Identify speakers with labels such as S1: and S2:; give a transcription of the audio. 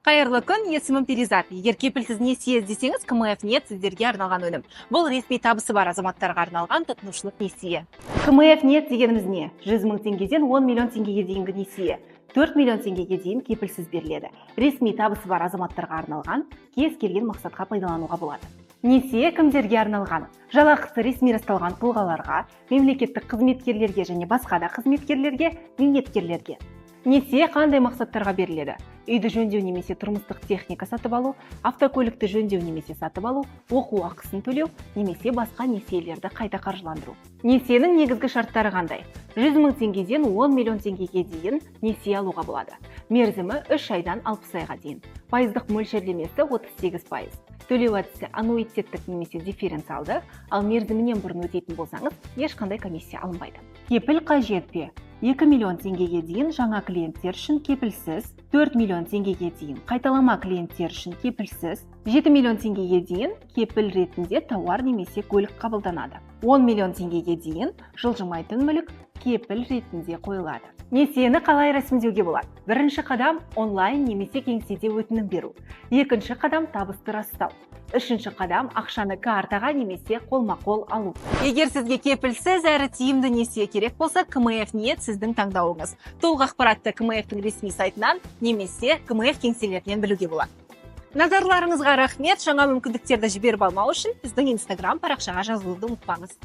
S1: Қайырлы күн, есімім Перизат. Егер кепілсіз несие іздесеңіз, КМФ Нет сіздерге арналған өнім. Бұл ресми табысы бар азаматтарға арналған тұтынушылық несие. КМФ Нет дегеніміз не? 100 мың теңгеден 10 миллион теңгеге дейінгі несие. 4 миллион теңгеге дейін кепілсіз беріледі. Ресми табысы бар азаматтарға арналған, кез келген мақсатқа пайдалануға болады. Несие кімдерге арналған? Жалақысы ресми расталған тұлғаларға, мемлекеттік қызметкерлерге және басқа да қызметкерлерге, зейнеткерлерге. Несие қандай мақсаттарға беріледі? Үйді жөндеу немесе тұрмыстық техника сатып алу, автокөлікті жөндеу немесе сатып алу, оқу ақысын төлеу немесе басқа несиелерді қайта қаржыландыру. Несиенің негізгі шарттары қандай? 100 мың теңгеден 10 миллион теңгеге дейін несие алуға болады. Мерзімі 3 айдан 60 айға дейін. Пайыздық мөлшерлемесі 38%. Төлеу әдісі аннуитеттік немесе дифференциалды, ал мерзімінен бұрын өтейтін болсаңыз, ешқандай комиссия алынбайды. Кепіл қажет пе? 2 миллион теңгеге дейін жаңа клиенттер үшін кепілсіз, 4 миллион теңгеге дейін қайталама клиенттер үшін кепілсіз, 7 миллион теңгеге дейін кепіл ретінде тауар немесе көлік қабылданады. 10 миллион теңгеге дейін жылжымайтын мүлік кепіл ретінде қойылады. Несиені қалай рәсімдеуге болады? Бірінші қадам – онлайн немесе кеңседе өтінім беру. Екінші қадам – табысты растау. Үшінші қадам – ақшаны картаға немесе қолма-қол алу. Егер сізге кепілсіз әрі тиімді несие керек болса, КМФ Ниет сіздің таңдауыңыз. Толық ақпаратты КМФ-тің ресми сайтынан немесе КМФ кеңселерінен білуге болады. Назарларыңызға рахмет. Жаңа мүмкіндіктерді жіберіп алмау үшін біздің Инстаграм парақшаға жазылуды ұмытпаңыз.